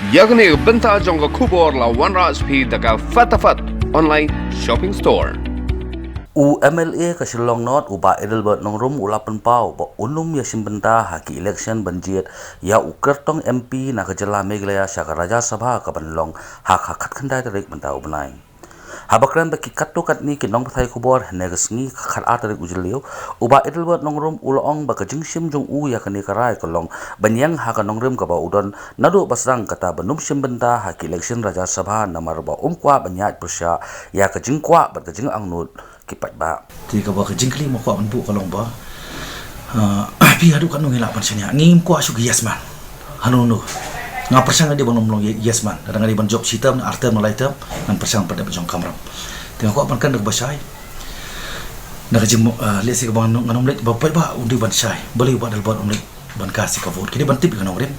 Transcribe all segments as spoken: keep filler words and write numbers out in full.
Ïa kane ka bynta jong ka khubor la wanrah sha phi da ka Fatafat Online Shopping Store. U M L A ka Shillong North, u Bah Adelbert Nongrum, u la pynpaw ba un ym ïa shim bynta ha ki election ban jied ïa u kyrtong M P na ka jylla Meghalaya sha ka Rajya Sabha ka ban long ha ka khatkhyndai tarik mynta u bnai. Haba kren bad ki katto katne ki nongpathai khubor hynne ka sngi, ka khatar tarik u Jylliew, u Bah Adelbert Nongrum u la ong ba ka jingshim jong u ïa kane ka rai ka long ban ïeng ha ka nongrim kaba u don naduh ba sdang kata ban ym shim bynta ha ki election Rajya Sabha namar ba um kwah ban ïaid pyrshah ïa ka jingkwah bad ka jingangnud ki paidbah. Te kaba ka jingkylli ma kwah ban buh ka long ba, ah, phi haduh katno ngi lah ban shaniah? Ngim kwah shuh ki yes man. Hano no. Nga pyrshang nga dei ban ym long ye-, yes man. Lada nga dei ban jop shi term, ar term, lai term, ngan pyrshang pat dei ban jong kamram. Te nga kwah ban kren da kaba shai. Na ka jing, ah, lehse kaba ngan ym leit ba paidbah un dei ban shai. Balei u Bah Adelbert um leit ban cast ïa ka vote? Ki dei ban tip ïa ka nongrim.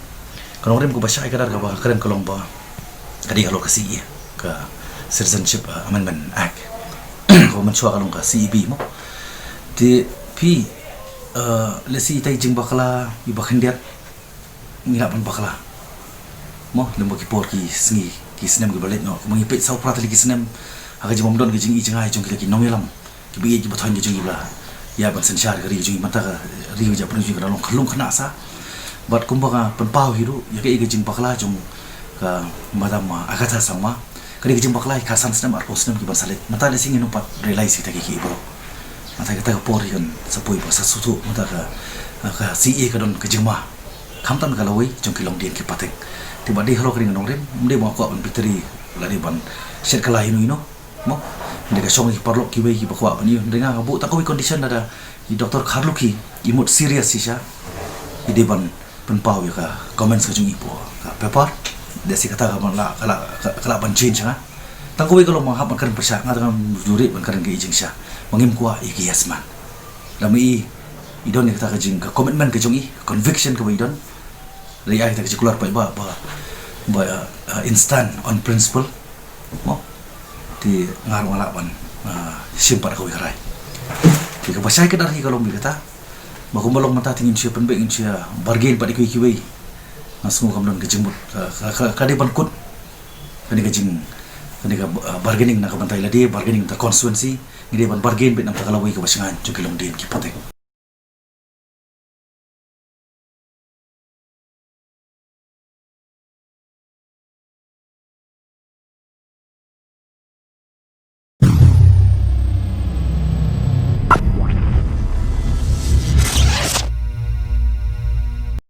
Ka nongrim kaba shai ka dei kaba kren ka long ba ka dei halor ka C A, ka Citizenship, uh, Amendment Act. Kaba mynshuwa ka long ka C A B mo. Te phi, uh, lehse ita i jingbakla iba khyndiat ngi lah ban bakla mo, lem bad ki por ki sngi ki snem kiba leit noh, kumba ngi peit saw phra tylli ki snem ha ka jingbym don ka jingïohi jong ngi, jong kita ki nongïalam kiba ïeit kiba thoiñ ka jong ngi ba la ïa ban synshar ka ri ka jong ngi, mynta ka ri ka jaitbynriew jong ngi ka dang long khyllung khynnah sa. Bad kumba nga pynpaw hi ruh ïa kaei ka jingbakla jong ka Madam, ah, Agatha Sangma, ka dei ka jingbakla ïa ka san snem arphew snem ki ban sa leit. Mynta lehse ngin ym pat realize kita ki ki bro. Mynta kata ka por hi kan sa poi ba sa suthuh mynta ka, ka C A ka don ka jingma. Khamtam ka lawei jong ki longdien ki pateng. Te ba dei halor ka ri ka nongrim, ym dei ba nga kwah ban biteri lane ban shet kylla ïano ïano. Mo, hynrei ka shong ïa ki paralok kiwei kiba kwah ban ïoh. Hynrei nga nga buh tang kawei condition, lada i Doctor Kharlukhi i mut serious shisha, i dei ban pynpaw ïa ka comments ka jong i hapoh ka paper. Lehse kata ka ban lah, ka lah, ka, ka lah ban change nga. Tang kawei ka long ba nga hap ban kren pyrshah, nga tang ngam ju rieh ban kren kaei jingshisha. Ba ngim kwah ïa ki yes man. Lada ma i, i don ïa kata ka jing, ka commitment ka jong i, ka conviction kaba i don. Lada i ai kata ka jingkular paidbah ba, ba, uh, uh, in stand on principle. Mo. Te nga ruh nga lah ban, ah, shim pat kawei ka rai. Te kaba shai ka dar hi ka long beit kata. Ba kumba long mynta te ngin shu pynbeit, ngin shu bargain pat ïa kiwei kiwei. Nga sngew kam don ka jingmut. Ka, ka, ka, ka dei ban kut kane ka jing, kane ka, ah, bargaining na ka bynta i lade, bargaining na ka constituency. Ngi dei ban bargain beit na ka bynta ka lawei kaba shngaiñ jong ki longdien ki pateng.